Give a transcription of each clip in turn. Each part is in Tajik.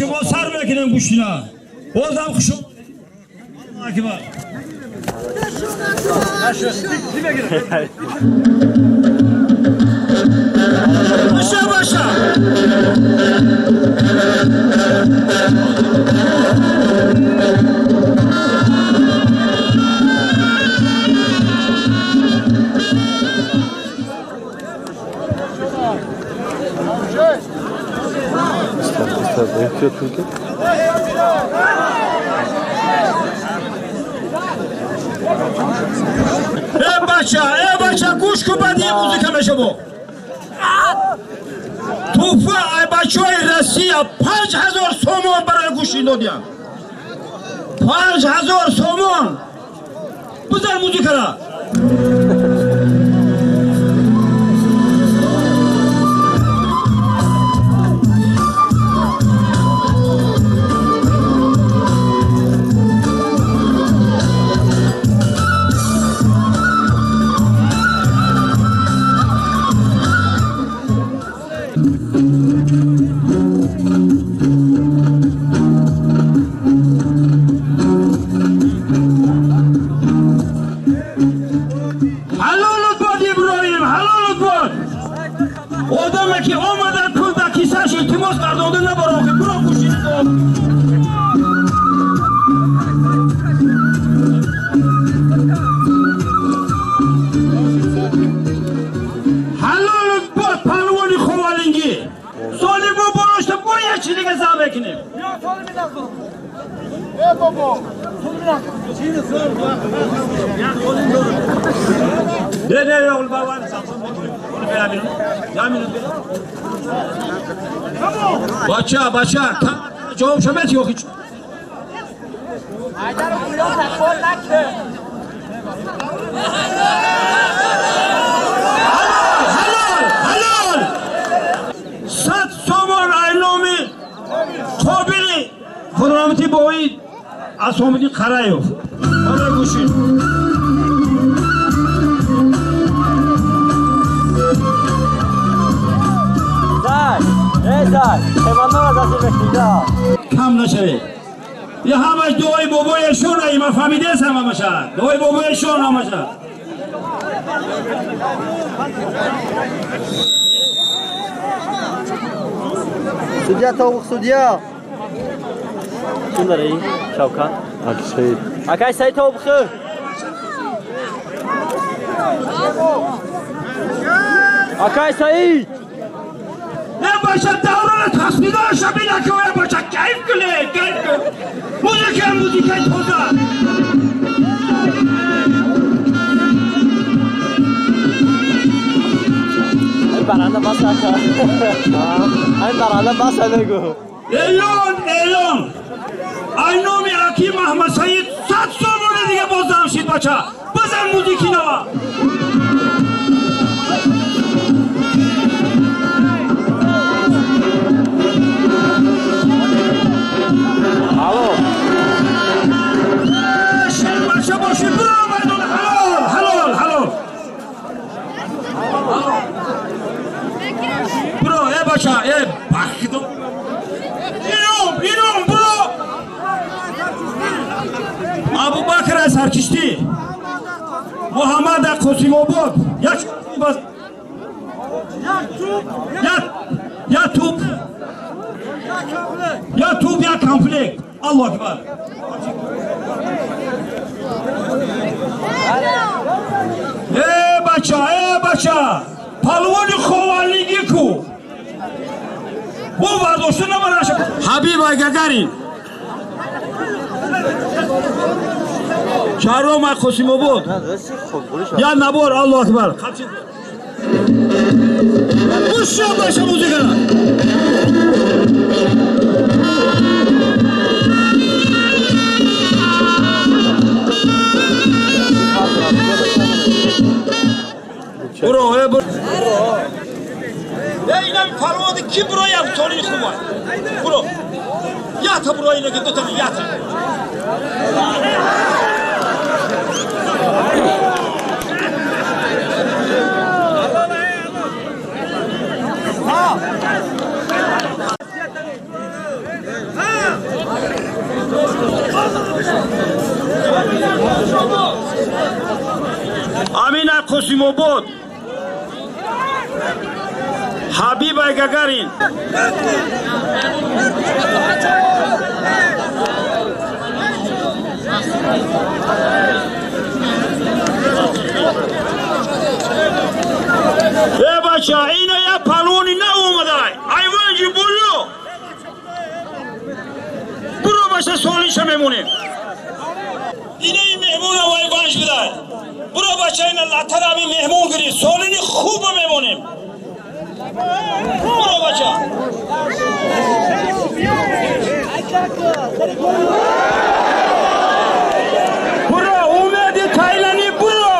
Боши мо сар мекунем гӯштина. Бозам хуш акбар. Баша баша. Эй бача, гӯш кун, баъд ин музыка мешаво. Туҳфа ай бачаҳои Россия 5000 сомон барои гӯшин додиям. 5000 сомон. Бизан музыкара. Бача, бача, ҷавоб шамет ё ҳеч. Ҳалол, ҳалол. 100 сомон айноми қобили худромати бои Асомиддин Қараев. Барои гӯшин. Кам нашавед. Я ҳамаш дуои бобояшон ай, ман фаҳмидаам ҳамаша. Дуои бобояшон ҳамаша. Судья Тоғуқ, судья. Ким дора Шавкат? Аки Саид. Акай Саид Тоғуқ. Акай Саид. Бача даврона тасвираша бина ки оя бача кайф куне, кайф кун. Музыка, музыкаи тоза. Ай баранда бас ака. Ай баранда бас нагу. Элон, элон. Ай номи аки Маҳмад Саид 100 сомони дига боздам шид бача. Бизан музыки нава. Алло. Шер бача боши, бро майдон, ҳалол, ҳалол, ҳалол. Бро, э бача, э бахидо. Иром, иром, бро. Абубакр аз Саркиштӣ. Муҳаммад аз Қосимобод. Як бас. Як туп. Я туп, я комплект. Аллоҳ акбар. Э бача, э бача. Палвони ховалигӣ ку. Бу бардошта набараша. Ҳабиб ай Гагарин. Шаҳром ай Қосимобод. Я набор, Аллоҳ акбар. Гӯша баша музыкара. Бро, э бро. Э инам парводи ки бро як толи хуба. Бро. Ята бро ина ки дута ята. Амина Қосимобод, Ҳабибай Гагарин. Э бача, ина я палвони наомадай. Айванҷи булё. Буро бача солиша мемонем. Инаи меҳмона вай ванҷ бидай. Буро бача ина латарами меҳмон гирӣ. Солини хуба мемонем. Буро бача. Буро умеди Тайлани буро.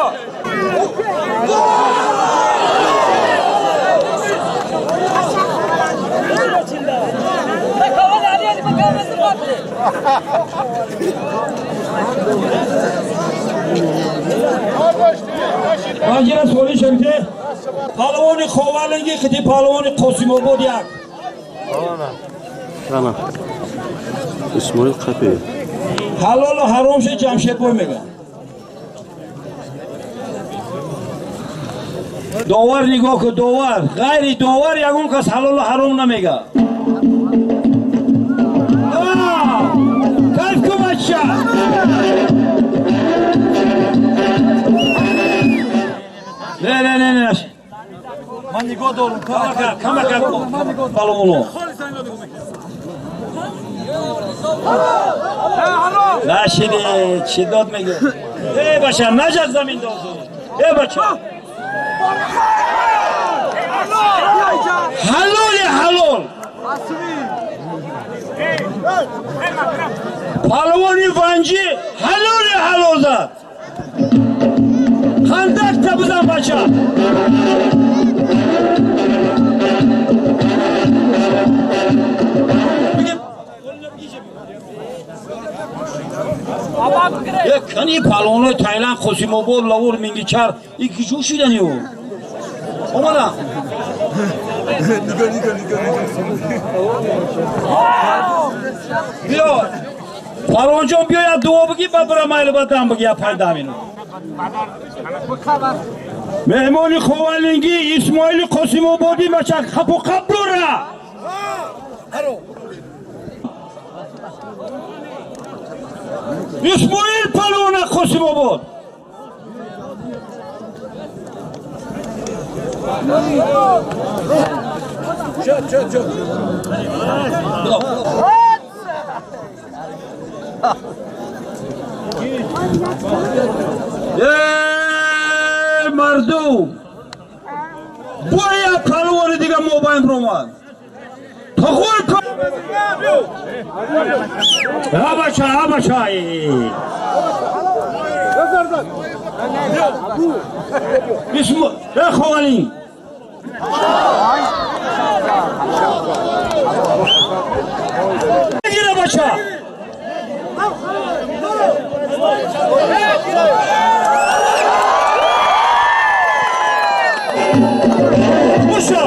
Анҷира соли шавите палвони Ховалинги хити палвони Қосимобод як. Ана. Исмоил Қапи. Ҳалолу ҳаром ши Ҷамшедбой мега. Довар нигоҳ кун, довар. Ғайри довар ягон кас ҳалолу ҳаром намега. Кайф кун бача. Не, не, не, не. Ман нигоҳ дорам. Камака, палвоно. Нашиди, чӣ дод мегӯ? Э бача, наҷаз замин дозу. Э бача. Ҳалоли ҳалол. Палвони Ванҷӣ ҳалоли ҳалол зад. Хандақта бизан бача. Кани палвонои Тайланд, Қосимобод, Лавур, Мингичар ики ҷӯ шидани ӯ. Омада. Биё. Палвонҷон биё як дуо бигӣ, ба бира майли ба дам бигӣ, як панҷ минут. Меҳмони Ховалингӣ Исмоили Қосимободӣ бача хапу қабрура. Исмоил палвона Қосимобод. Э мардум, боя палвони дига мобайн ромад. Тохур Абача, абача. Исмо, э Ховалин. Гира бача. Буша.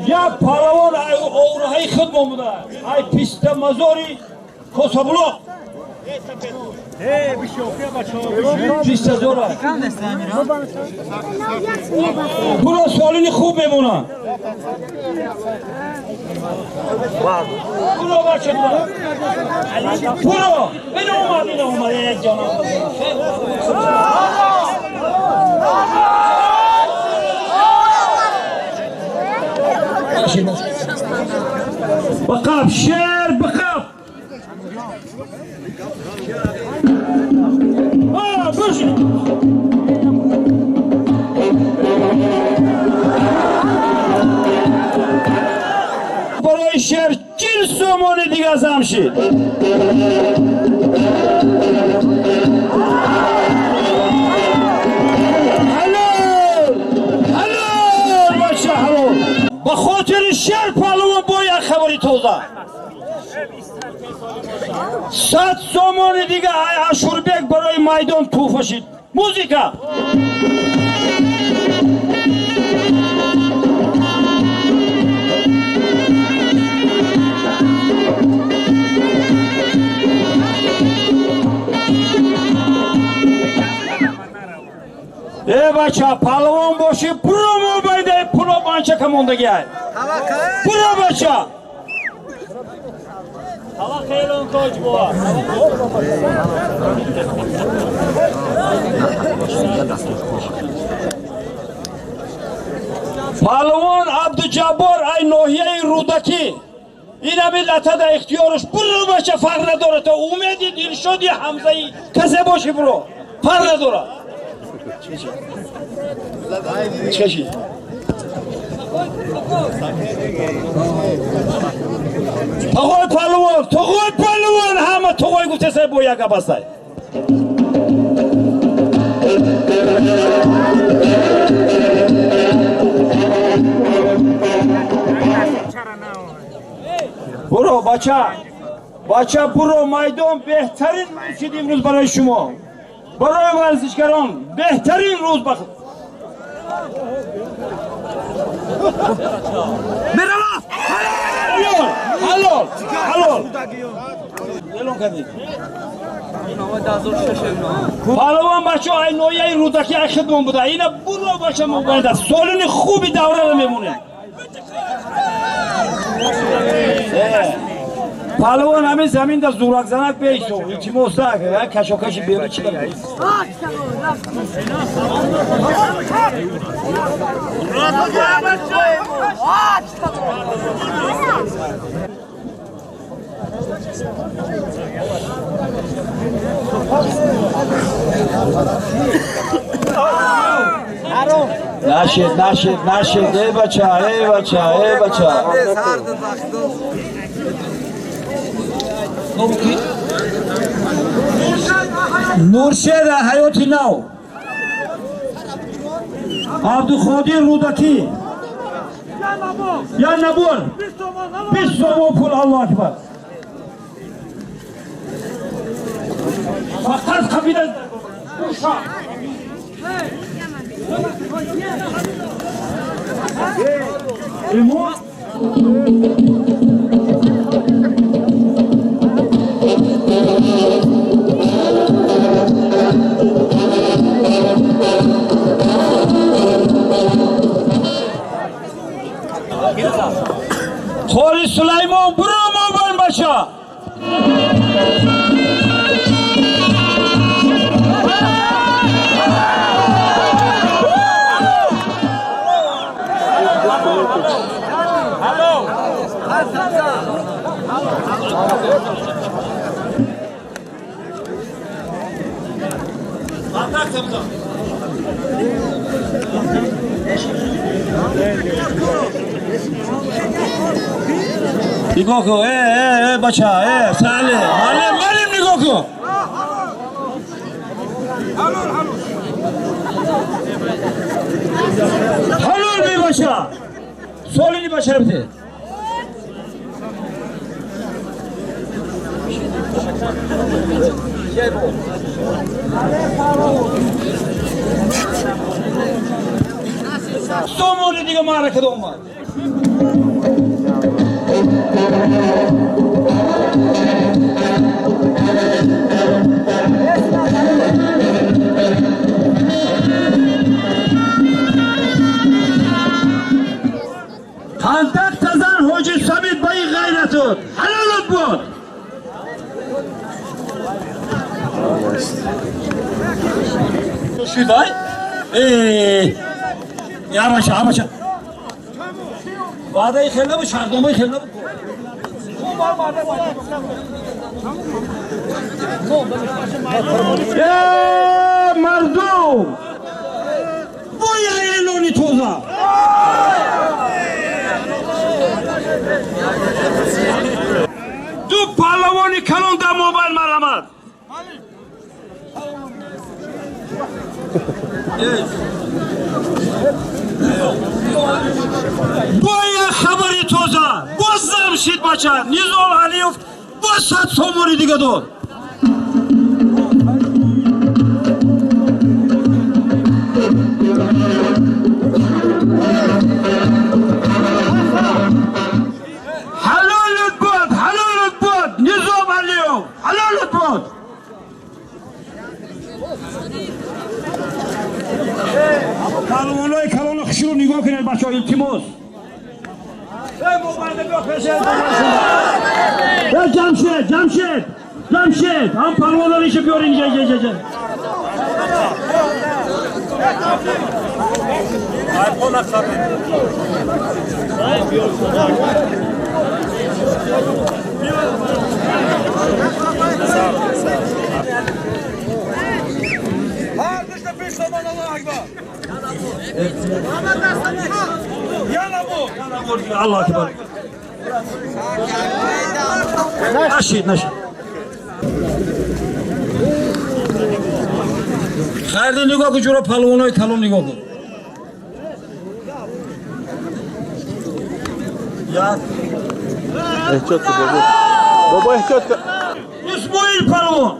Як палавон ай овраҳои худ момуда. Ай писта мазори Косаблоқ. Писта зора. Буро солини хуб мемонанд. Буро бача буро. Буро. Ина омад, ина омад. Эй ҷонам. Бақаб, шер, бақаб. Барои шер 40 сомони дига зам шид. Ҳалол! Ҳалол, бача, ҳалол! Ба хотири шер палвон бояд хабари тоза. 100 сомони дига ай Ашурбек барои майдон туҳфа шид. Музика! Э бача, палвон боши, буро мобайда пуло банча камондагиай. Буро бача. Палвон Абдуҷаббор ай ноҳияи Рӯдакӣ. Инами лата да ихтиёраш. Буро бача, фарқ надорад. То умеди Дилшоди Ҳамзаи касе боши, буро. Фарқ надорад. Чӣ? Тоғой палвон, тоғой палвон, ҳама тоғой гуфтесай бо як гап астай. Буро бача, бача буро, майдон беҳтарин шуд имрӯз барои шумо. Барои варзишгарон беҳтарин рӯз ба Ҳалол, ҳалол, ҳалол. Элон кардед. Палвон бача ай ноҳияи Рӯдакӣ ай хидмон буда. Ина буро бача мобайда. Солини хуби давраро мемонем. Палвон ҳамин заминда зуракзанак беисо. Илтимос так, кашокаши беру чӣ кардед? Нашед, нашед, нашед, эй бача, эй бача, эй бача. Нуршед ҳаёти нав. Абдуқодир Рӯдакӣ. Я набор. 20 сомон пул, Аллоҳ акбар. Фақат қабила уша. Имон Холи Сулаймон буро мобайн бача. Нигоҳ кун, э, э, э, бача, э, сале, малим, малим нигоҳ кун. Ҳалол мебаша. Солини бача бите. Сомони дига маъракада омад. Хандақ тазан ҳоҷи Самид ба ин ғайратут. Ҳалолут буд. Шудай? Э, я бача, я бача. Ваъдаи хел набуд, шартномаи хел набуд. Э, мардум! Бо як эълони тоза. Ду паҳлавони калон дар мобайл марамад. Бо як хабари тоза, боз зам шид бача. Низом Алиев боз 100 сомони дига дод. Ҳалолут буд, ҳалолут буд, Низом Алиев, ҳалолут буд. бачаҳо, илтимос. Ҷамшед, Ҷамшед, Ҷамшед, ҳам палвонoriша биёр инҷа, инҷа, инҷа. Аллоҳ акбар. Нашид, нашид. Хайрди нигоҳ кун, ҷура палвонои калон нигоҳ кун. Эҳтиёт кун, бобо. Бобо, эҳтиёт кун. Исмоил палвон.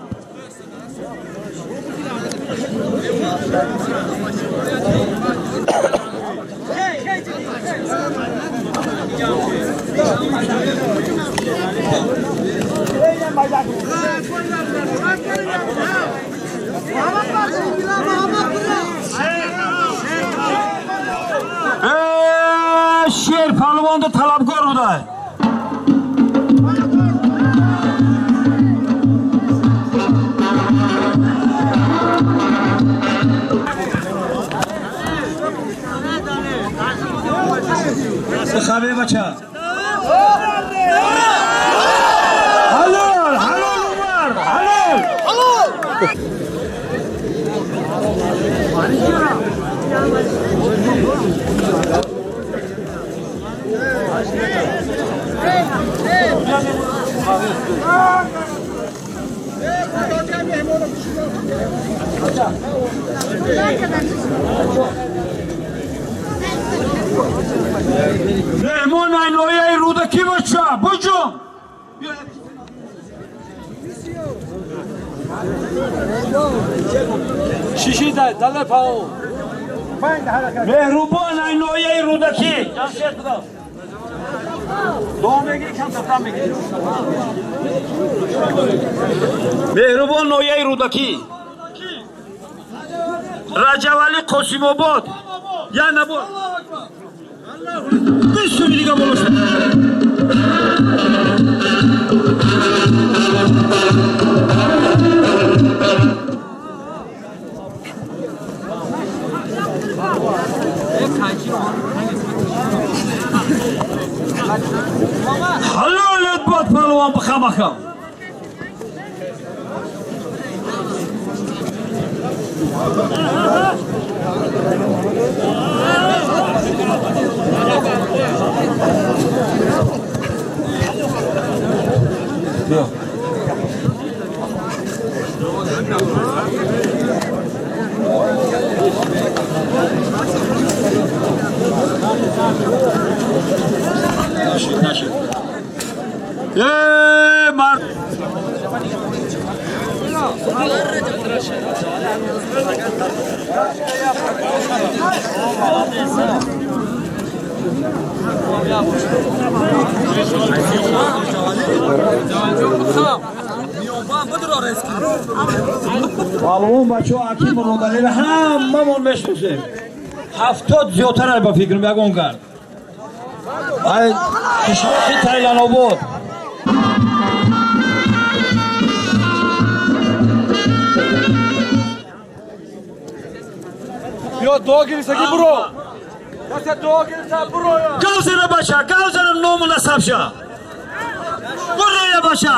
Шер палвонда талабгор будай. Хабе бача. Ҳалол, ҳалол Умар, ҳалол. Ҳалол. Меҳмон ай ноҳияи Рӯдакӣ бача, буҷум. Меҳрубон ай ноҳияи Рӯдакӣ. Меҳрубон ноҳияи Рӯдакӣ. Раҷабалӣ Қосимобод. Я набод. 20 суми дига боло шуд. Ҳалолат бод, палвон, бихамахам. Биё. Нашид, нашид. Э, мар. Палвон бачаҳо Аким Рудалиро ҳамамон мешносем. 70 зиёдтар ба фикрам ягон кард. Ай қишлоқи Тайланобод. Ё дуо гирифтагӣ буро. Касе дуо гирифта буро. Гавзара бача, гавзара ному насабша. Буроя бача.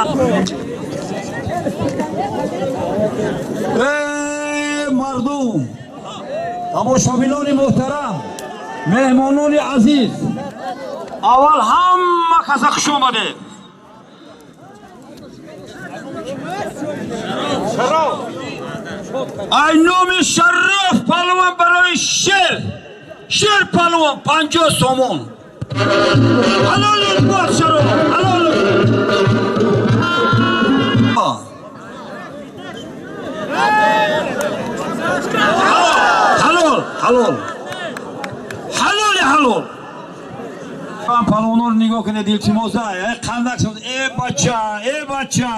Э, мардум, тамошобинони муҳтарам, меҳмонони азиз, аввал ҳама каса хуш омадед. Ай номи Шароф палвон барои шер, Шер палвон 50 сомон. Ҳалолат бод, Шароф, ҳалолат. Ҳалол, ҳалол. Ҳалоли ҳалол. Палвонро нигоҳ кунед, илтимос, э қандак, э бача, э бача.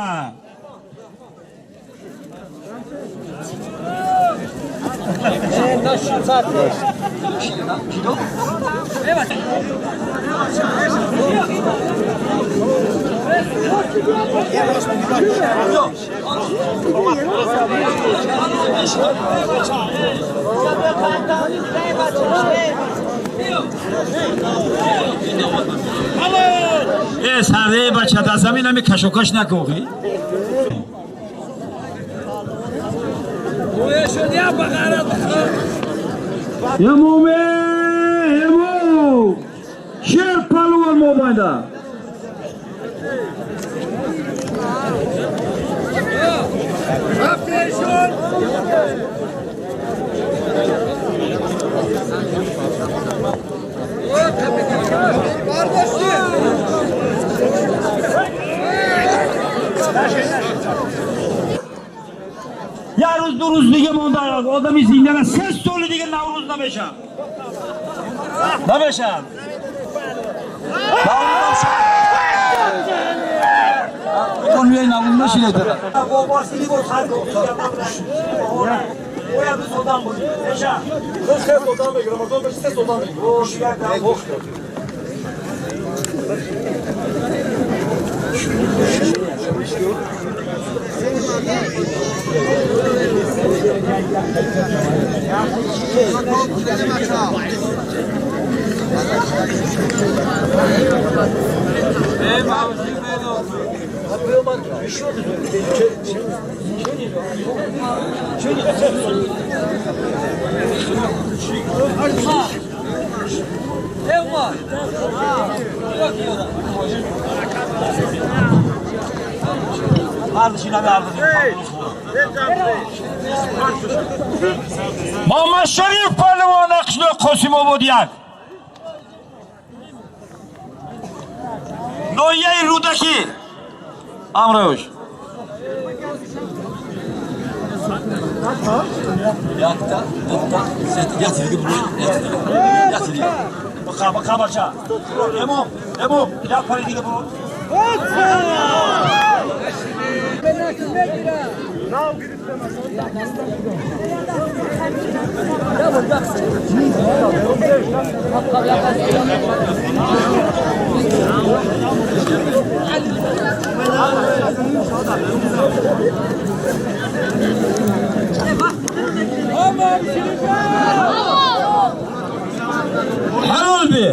Сарде бача дар замин ҳами кашокаш накоғӣ. Эмоме, эмо! Шер палвон мобайда. Я рӯз ду рӯз дига монда одами зинда се соли дига Наврӯз намешам. Намешам. Тон миёи Наврӯз нашинед. Муҳаммад Шариф паҳлавон Қишлоқ Қосимобод як. Ноҳияи Рӯдакӣ. Амрош. Якта, дута, сета, якта дига буро, якта дига. Якта дига. Бақа, бақа бача. Эмом, эмом, як пари дига буро. Halol bi.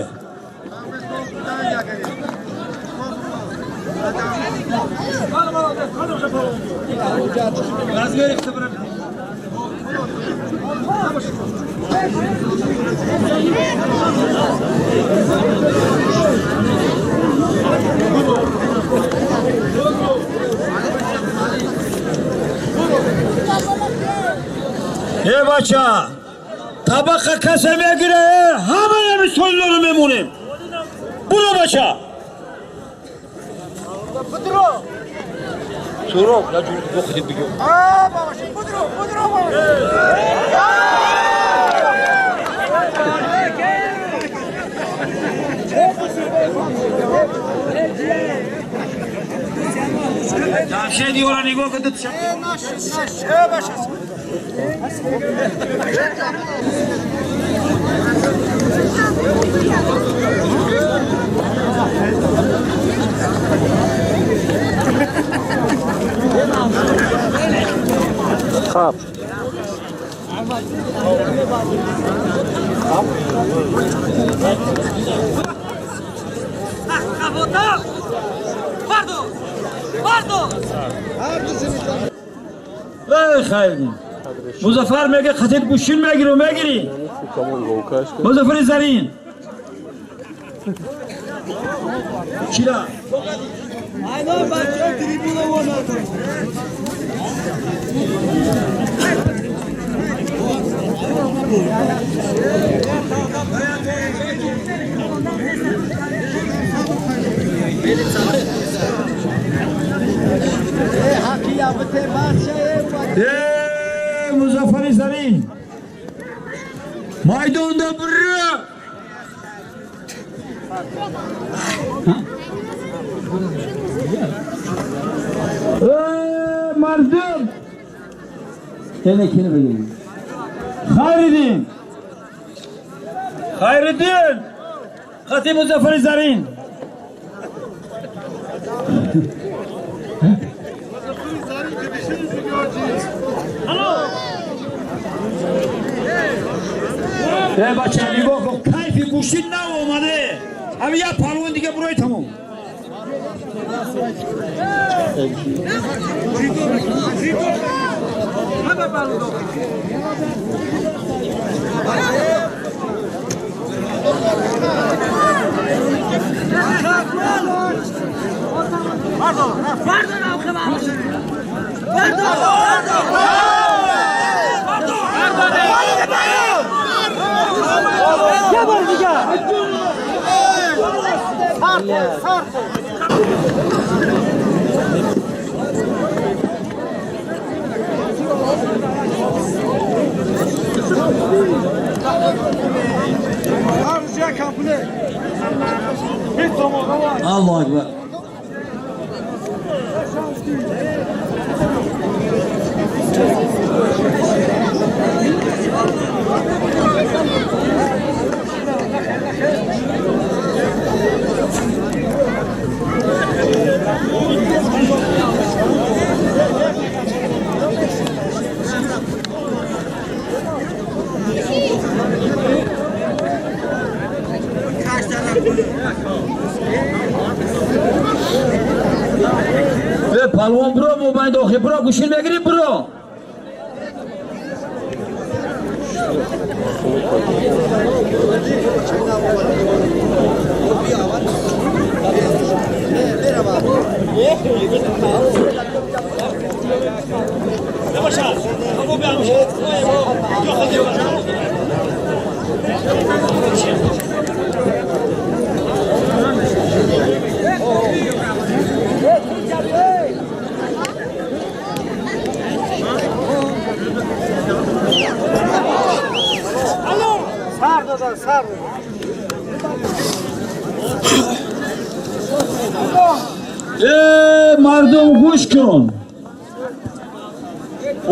Ey бача, табақа касе мегире, ҳамаи соллоро мемонем. Буро бача. Будро. Суро, я ҷури бохидит бигӯ. А, бабаши, будро, будро, бабаши. Ҷамшед ёра нигоҳ кун. Наш, наш, э, баша. Хаб. Эй хайр. Музаффар мега хатит гӯшин мегиру мегири. Музаффари Зарин. Чира. Айно бача трибуна вона. Ey Музаффари Зарин. Майдонда бирра. Ey мардум. Кене кене бигин. Хайриддин. Хайриддин. Хати Музаффари Зарин. Эй бача нигоҳ кун, кайфи гӯштин нав омаде. Ҳамин як паҳлавон дига бурои тамом. Аллоҳу акбар. Палвон бро, мобайн дохи бро, гӯшин мегирӣ бро. Эй мардум гӯш кун.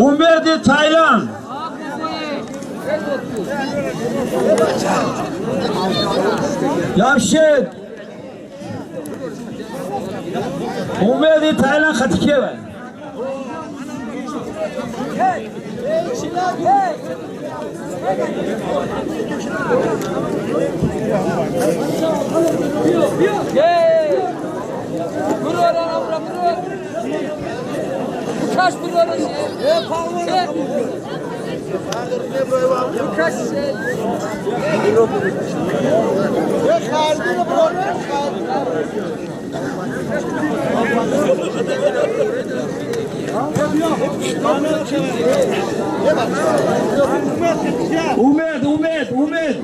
Умеди Тайланд. Ҷамшед. Умеди Тайланд хатикева. Умед, Умед, Умед.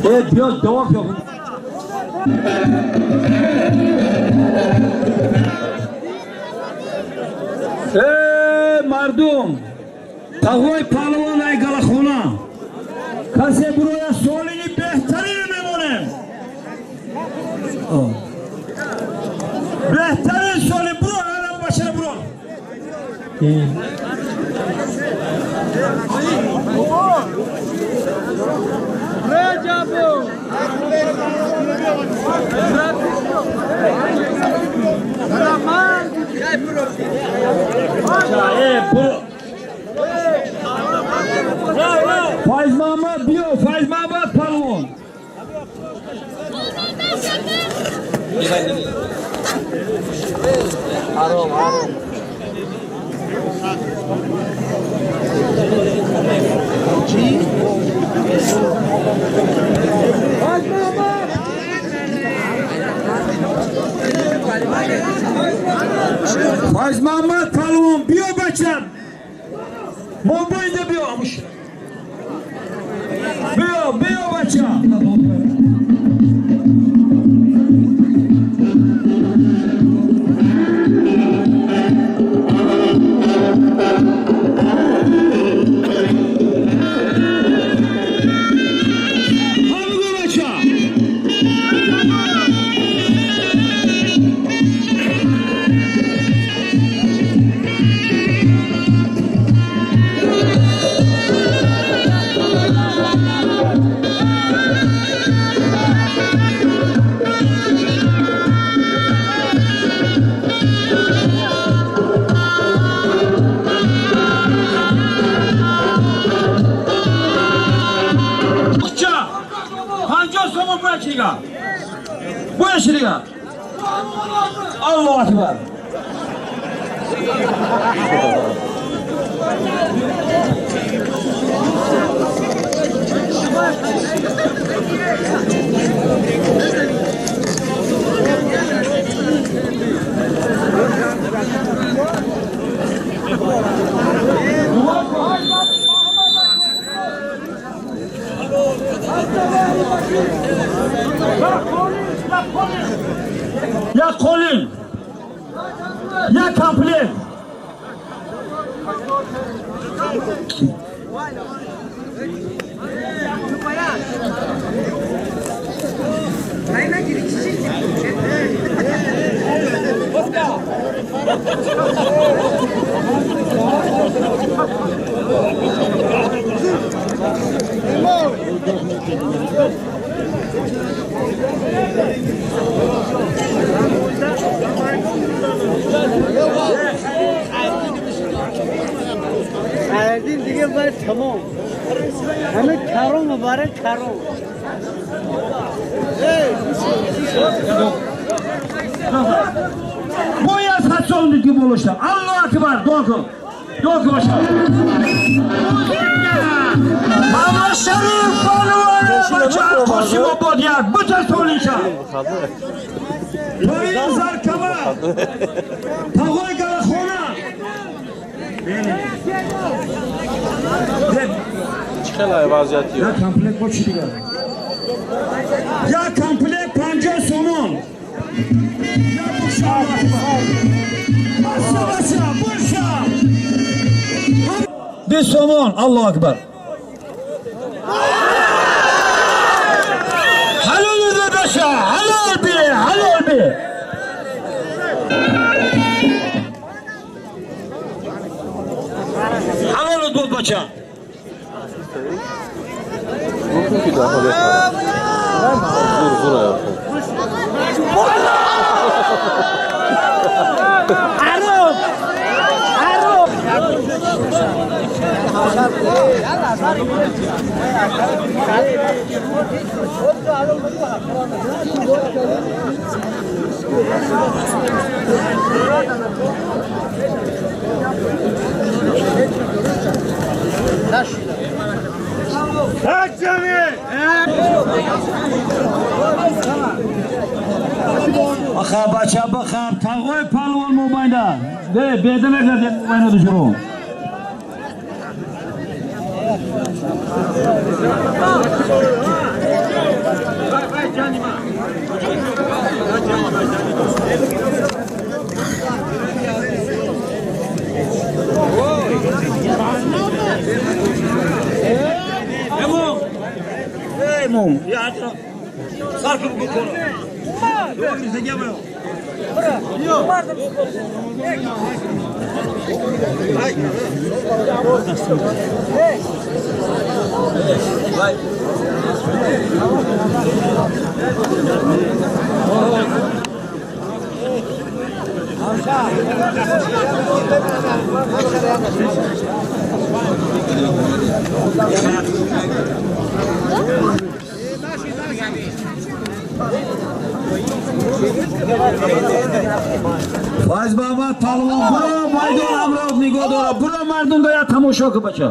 Э, биё, давом биё. Э, мардум, тағои паҳлавон ай галахона. Касе буроя солини беҳтарин мемонем. Беҳтарин соли буро, ана башара буро. Файз Муҳаммад биё, Файз Муҳаммад паҳлавон. Файз Муҳаммад паҳлавон биё бачам. Мобайнда биё амуш. Биё, биё бачам. чӣ дига? Аллоҳу акбар. Як қолин, як комплект. خریدیم دیگه باید تمام. همه کرم مبارک کرم. Бояд садсом диги болошта. Аллоҳу акбар. Дуо кун. Дуо кун баша. Мама Шариф палвана бача Қосимобод як бутасолиша. Тоин Заркама. Тағои Галахона. Чӣ хеле вазъияти? Як комплект бо чӣ дигар? Як комплект 50 сомон. Як буша. Баса баса буша. 20 сомон. Аллоҳу акбар. Ҳалол баша, ҳалол би, ҳалол би. Ҳалол буд бача. Мумкин ки дар ҳоле зур зур аяфт. عرب عرب. Аха бача бахар, тағои палвон мобайна. Бе, беда мекардем мобайна душуру. Эмом! Эмом! Я сар кун букун. Файз Муҳаммад палвон буро майдон ҳамроҳ нигоҳ дора. Буро мардум дая тамошо ку бача.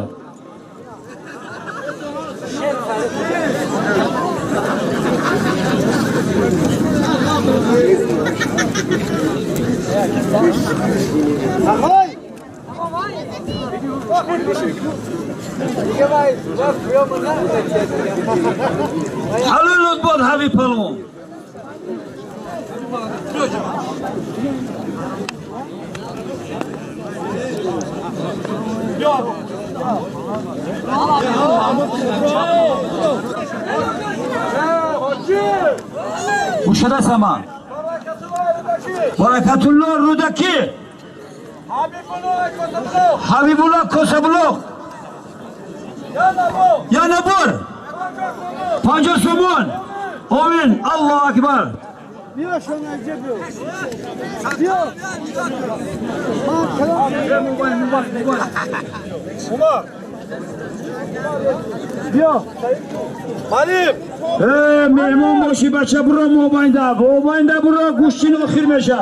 Ҳалолут бод ҳави палвон. Мушада сама. Баракатулло Рӯдакӣ. Ҳабибулло Косаблоқ. Янабур. 50 сомон. Омин. Аллоҳу акбар. بیا شما اینجا بیا. بیا. من کلام. بیا مهمان باشی بچه برو موباینده موباینده برو گوشتین آخر میشه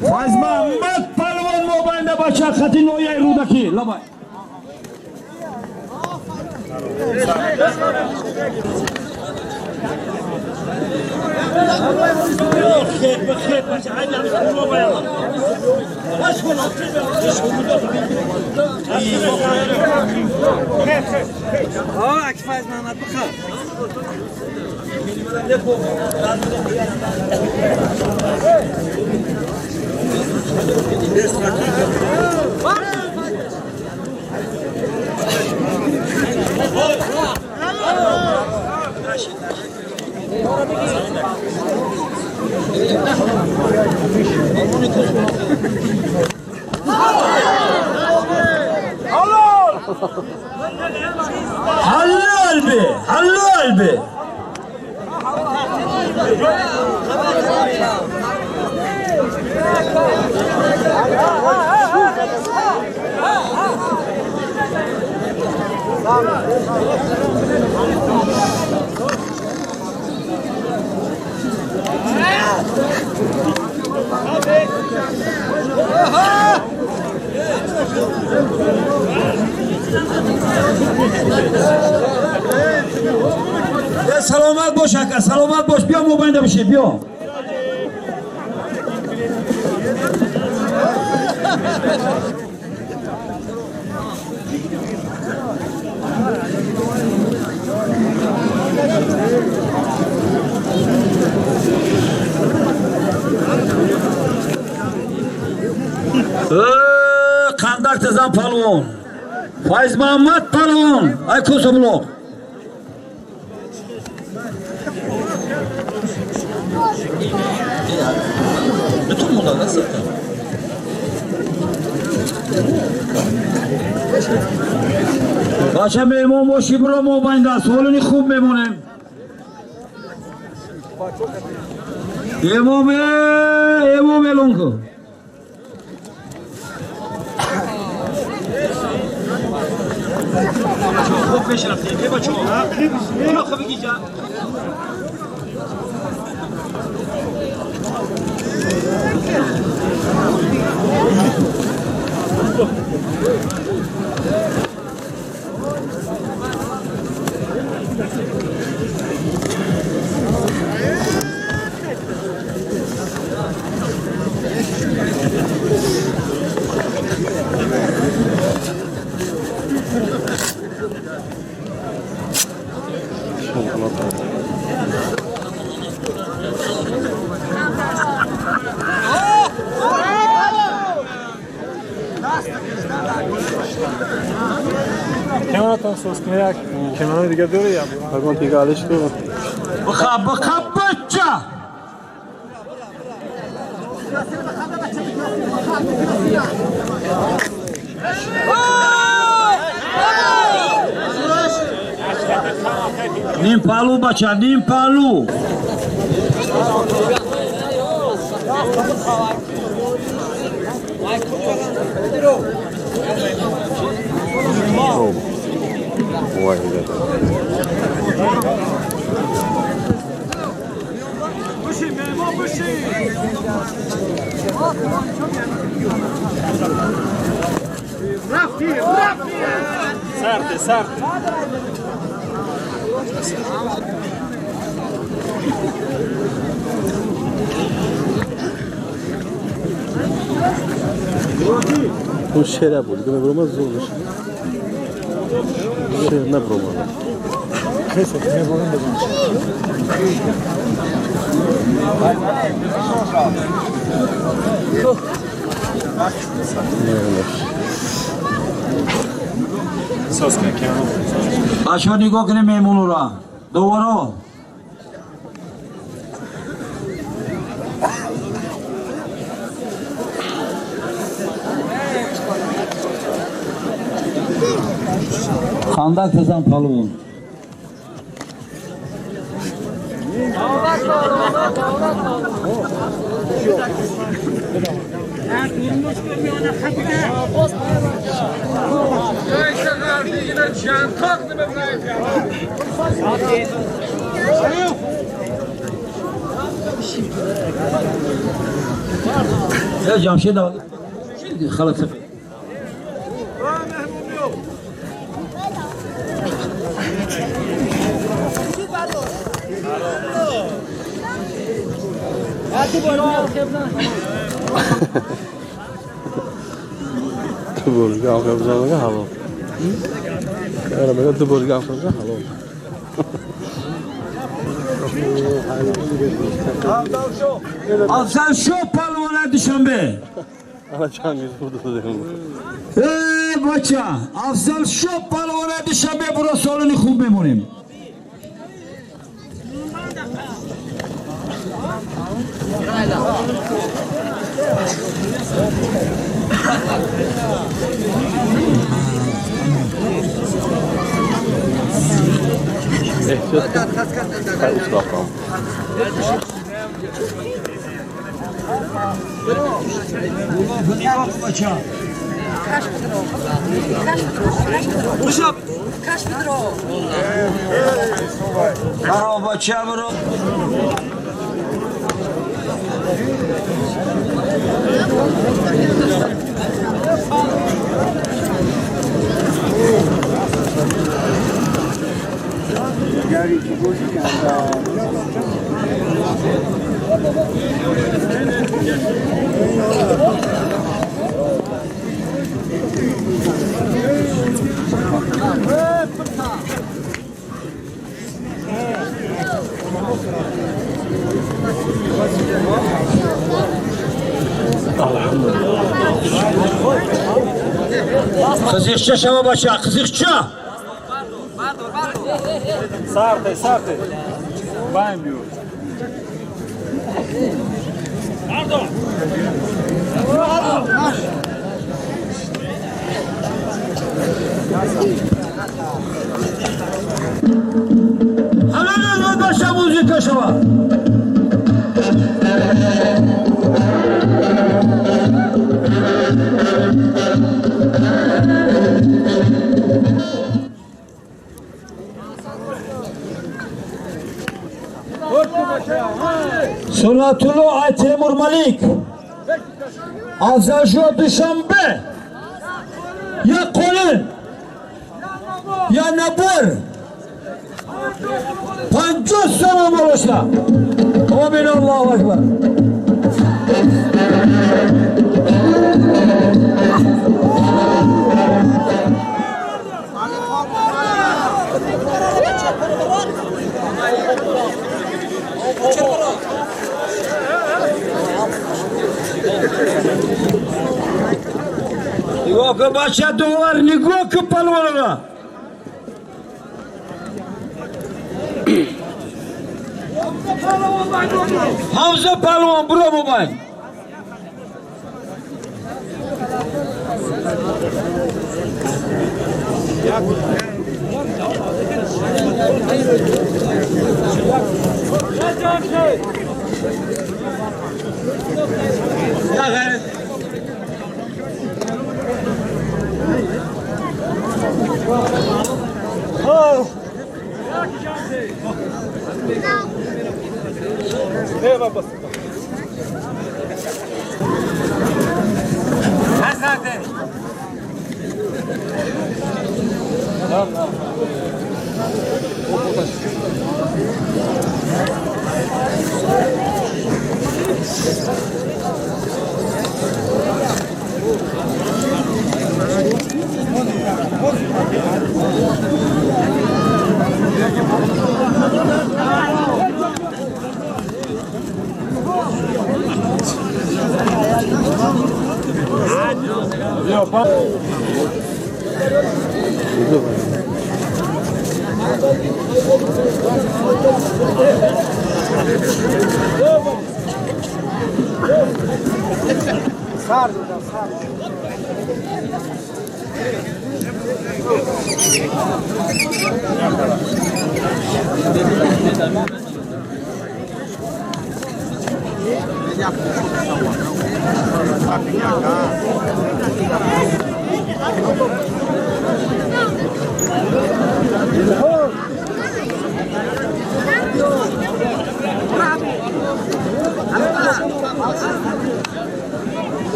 فیض محمد پهلوان موباینده بچه خطی نویه رودکی لبای خير بخير باش عاد ها فیض محمد بخیر حلو قلبي حلو قلبي سلامت باش اکا سلامت باش بیا موبایل بشه بیا قندک تزن پهلوان فیض محمد پهلوان ای کوسه بلوغ Bütün bunlar nasıl? باشه مهمان باشی برو موبایل سالونی خوب میمونیم امام امام اعلان کن خوب پیش رفتیم که بچه ها خوب بگی جا کنارتان سوز کنه یک کنار دیگه داره یا بگم دیگه علیش تو بخواب بخواب بچه نیم پالو بچه نیم پالو سرده سرده اون شعر بود دیگه نبرم زور بشه شعر نبرم خیلی نبرم بزن ساز کن بچه ها نگاه کنه میمونو را دوباره خندق بزن پهلوان. يا جمشيد خلاص افضل شو پهلوان دوشنبه. ای بچه افضل شو پهلوان دوشنبه برو سالن خوب میمونیم. Қизиқча шава бача, қизиқча. Сарте, сарте. Бам ю. Ҳамин бача музыка шава. Sunatullo ay Temur Malik. Афзал шо Душанбе. Я қолин. Я набор. 50 сомон болошла. Амин Аллаху акбар. Нигоҳ кун бача довар, нигоҳ кун палвонро. Ҳамза палвон буро мобайн. Ya gayret. Oh.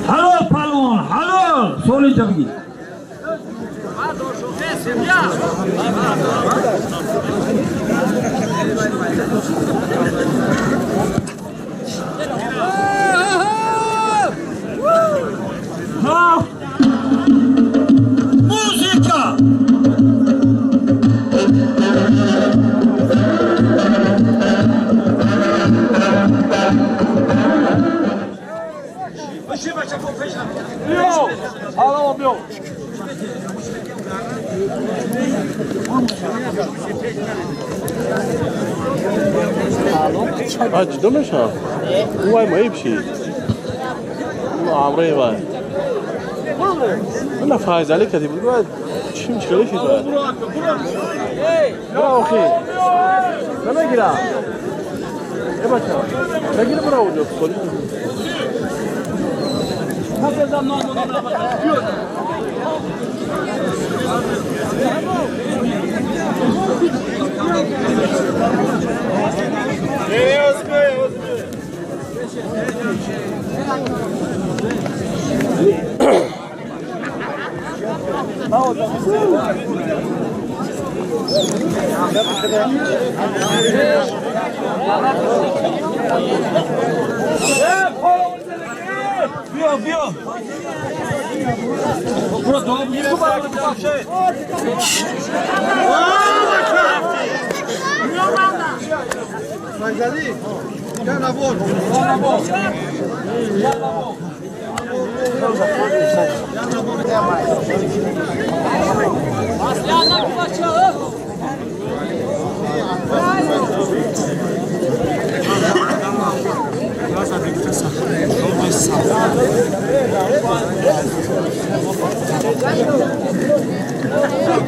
Halol palvon, halol, so'li jabgi. Ha! Muzika! ҷудо мешавад? Ӯ вай маиб шид. Ӯ амраи вай. На Файзалӣ кади буд, вай чим чикали шид вай. Бура охи. Намегира. Э бача. Нагира бура уҷо.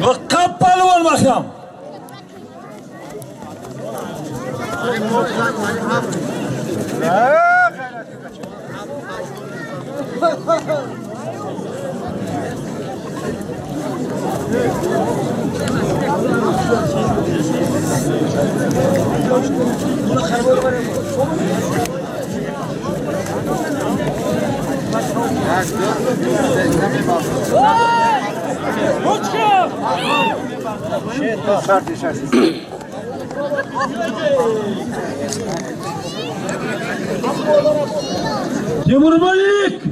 Ваққа палвон махрам. Timur Malik!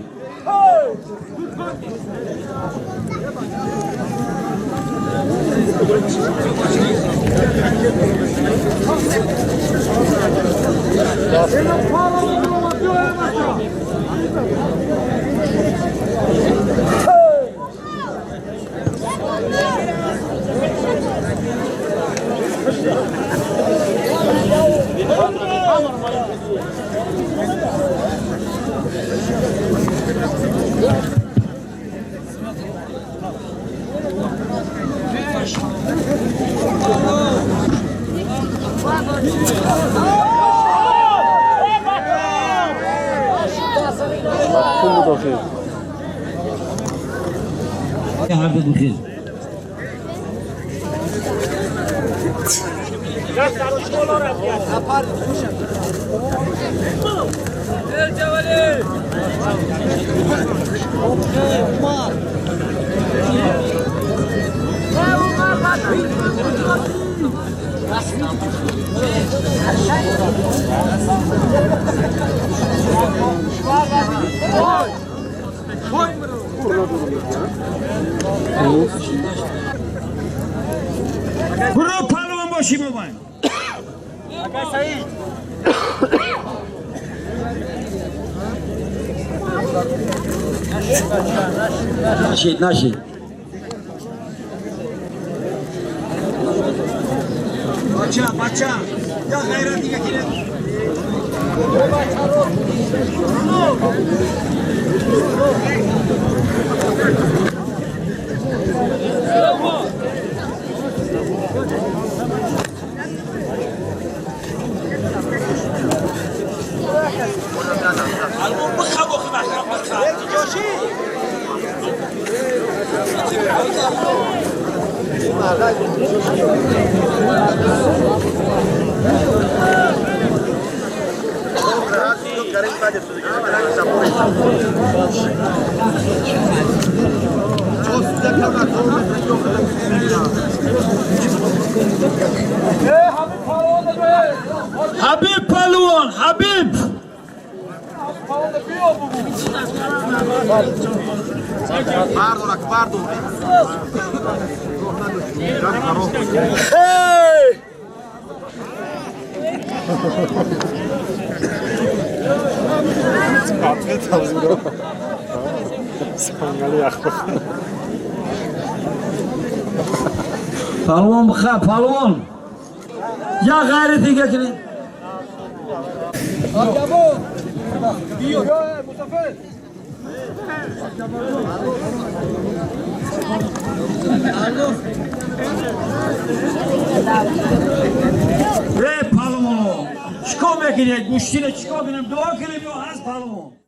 برو پهلوان باشی با من. Нашид, нашид. Бача, бача. Я ғайрат дига кине. Habib Palwan, Habib. Hey! Palwan бха, Palwan. Я ғайрат дига кунед. Эй, палвон, чикор мекунед? Гӯштиро чикор кунем? Дуо кунем ё ҳаст палвон?